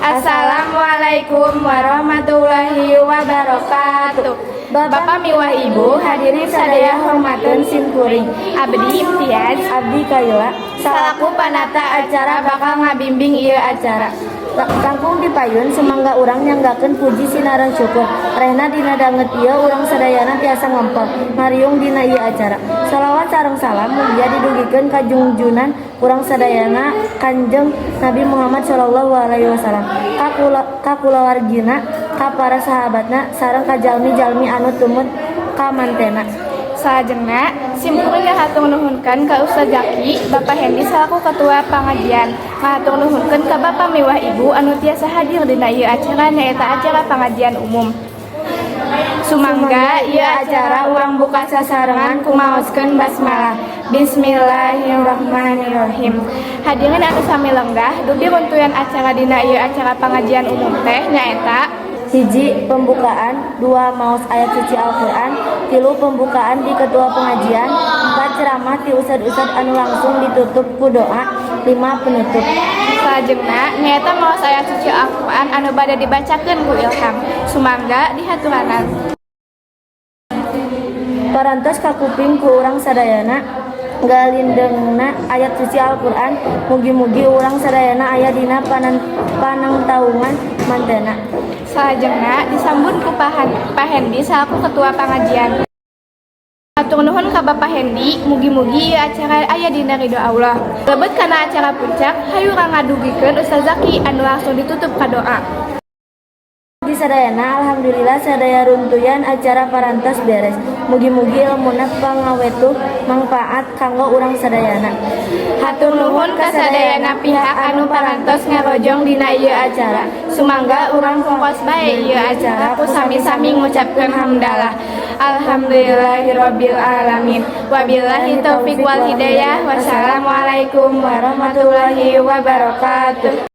Assalamualaikum warahmatullahi wabarakatuh. Bapak miwah Ibu hadirin sadaya, hormateun sim kuring. Abdi Imtiaz, Abdi Kaila, salaku panata acara bakal ngabimbing ieu acara. Langkung dipayun sumangga urang nyanggakeun puji sinareng syukur. Rehna dina danget ieu urang sadayana tiasa ngempel ngariung dina ieu acara. Salawat sareng salam mugia didugikeun ka junjunan urang sadayana, Kanjeng Nabi Muhammad sallallahu alaihi wasallam, ka kulawargina, ka para sahabatna, sareng ka jalmi-jalmi anu tumut ka mantena. Salajengna, sim kuring ngahatur nuhunkeun ka Ustaz Zaki, Bapak Hendi salaku ketua pengajian. Ngahatur nuhunkeun ka Bapak miwah Ibu anu tiasa hadir dina ieu acara, nyaeta acara pengajian umum. Sumangga ieu acara urang buka sasarengan ku maoskeun basmalah. Bismillahirrahmanirrahim. Hadirin anu sami lenggah, dupi runtuyan acara dina ieu acara pengajian umum teh nyaeta: 1. Pembukaan. 2. Maos ayat suci Al-Quran. 3. Pembukaan di ketua pengajian. 4. Ceramah ti ustad-ustad anu langsung ditutup ku doa. 5. Penutup. Salajengna nyaeta maos ayat suci Al-Qur'an anu bade dibacakeun ku Ilham. Sumangga dihaturanan. Parantos kakuping ku urang sadayana galindengna ayat suci Al-Quran. Mugi-mugi urang sadayana aya dina panangtaungan mantena. Salajengna disambut ku Pak Hendi salaku ketua pengajian. Hatur nuhun ka Bapak Hendi, mugi-mugi ieu acara aya dina ridho Allah. Lebet kana acara puncak, hayu urang ngadugikeun Ustaz Zaki anu langsung ditutup ka doa. Di sadayana, alhamdulillah sadaya runtuyan acara parantos beres. Mugi-mugi ilmuna pangawetuh mangpaat kanggo urang sadayana. Hatur nuhun ka sadayana pihak anu parantos ngarojong dina ieu acara. Sumangga urang pungkas bae ieu acara ku sami-sami ngucapkeun hamdalah. Alhamdulillahirabbil alamin. Wabillahi taufik wal hidayah. Wassalamualaikum warahmatullahi wabarakatuh.